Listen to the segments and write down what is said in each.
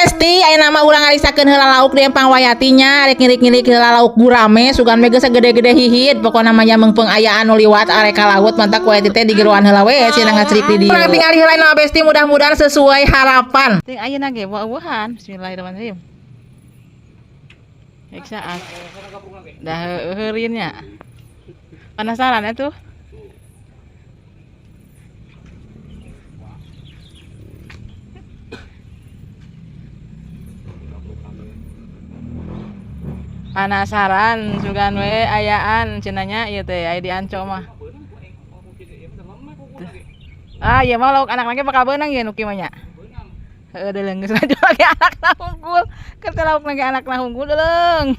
Besti, aya nama urang ngarisakeun heula lauk di empang Wayati nya, rek ngirik-ngirik heula lauk gurame, sugan we geus sagede-gede hihid, pokona mah nya meungpeung aya anu liwat arek ka laut, mantak Wayati teh digeroan heula we cenah ngacrik di dieu. Urang tingali heula nama Besti, mudah-mudahan sesuai harapan. Ting ayeuna ge buah-buahan. Bismillahirrahmanirrahim. Rek saat. Dah heureun nya. Penasaran ya tuh. Penasaran sugan we ayaan cenanya ieu teh aya di Anco mah. Ah, ieu mah lauk anak lagi bakal beunang ieu nu kieu mah nya. Heeh, deuleng geus maju lagi anakna hungkul. Keur teh lauk lagi anakna hungkul deuleng.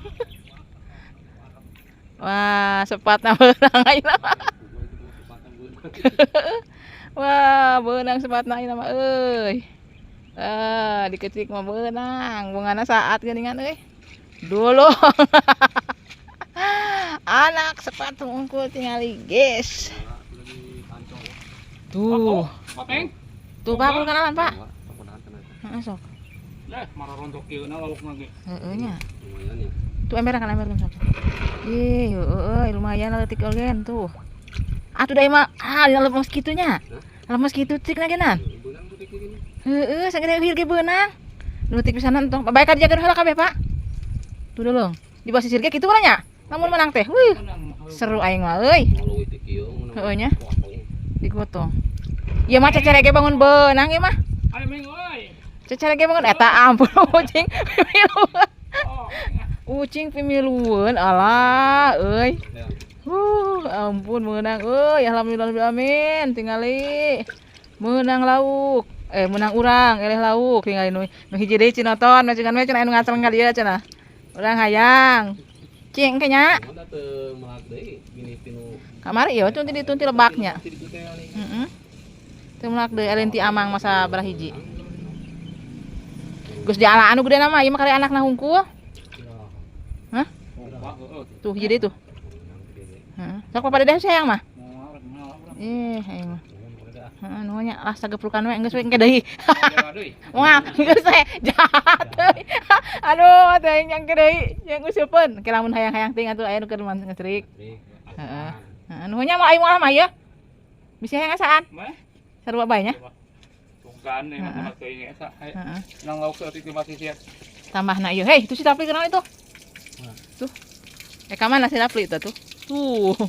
Wah, sepatna beunang ayeuna mah. Wah, beunang sepatna ayeuna mah euy. Ah, dikecik mah beunang, bungana saat geuningan euy. Dulu anak sepatu unggul tingali guys. Tuh. Tuh Pak, perlu kenalan Pak. Heeh, sok. Lah, marorontok ieu na laukna ge. Heeh nya. Tuh ember kan ember sok. Ih, heeh lumayan leutik ogen tuh. Atuh da mah ah dina lemes kitu nya. Lemes kitu cik na genan. Heeh, sagede uhir ge beunang. Leutik pisanan entong. Bae ka dijaga heula kabeh, Pak. Tuh dulu. Di bawah sisir ge kitu mah nya. Lamun menang teh. Wih, seru aing mah euy. Heeh nya. Digotong. Ieu mah cecere ge bangun beunang ieu mah. Ayo meng euy. Cecere ge bangun eta ampun ucing pimilueun. Ucing pimilueun alah euy. Ampun meunang euy, alhamdulillah rabbil alamin tingali. Meunang lauk. Meunang urang eleh lauk tingali nu hiji deui cinoton majikan we cenah anu ngaceng ka dieu cenah. Urang hayang. Cing ke nya. Kamari ieu tunti ditunti lebaknya. Heeh. Teu melak deui elin ti amang masa barahiji. Geus dialaan nu gede nama ieu mah kari anakna hungkul. Hah? Tuh hiji deui tuh. Heeh. Sok papa dedeh sayang mah. Ih, aing mah. Heeh, nuhun nya lah sageprukan we geus we engke deui. Moal geus we jahat euy. Aduh, teh yang engke deui, yang useupeun. Ke lamun hayang-hayang ting atuh aya nu keur ngecerik. Heeh. Heeh, nuhun nya moal aing moal mah ieu. Bisi hayang asaan. Sarua bae nya. Tunggan nih mah teuing eta. Heeh. Nang lauk teh ti masih siap. Tambahna ieu. Hei, itu si Rapli kenal itu. Tuh. Ka mana si Rapli itu tuh? Tuh.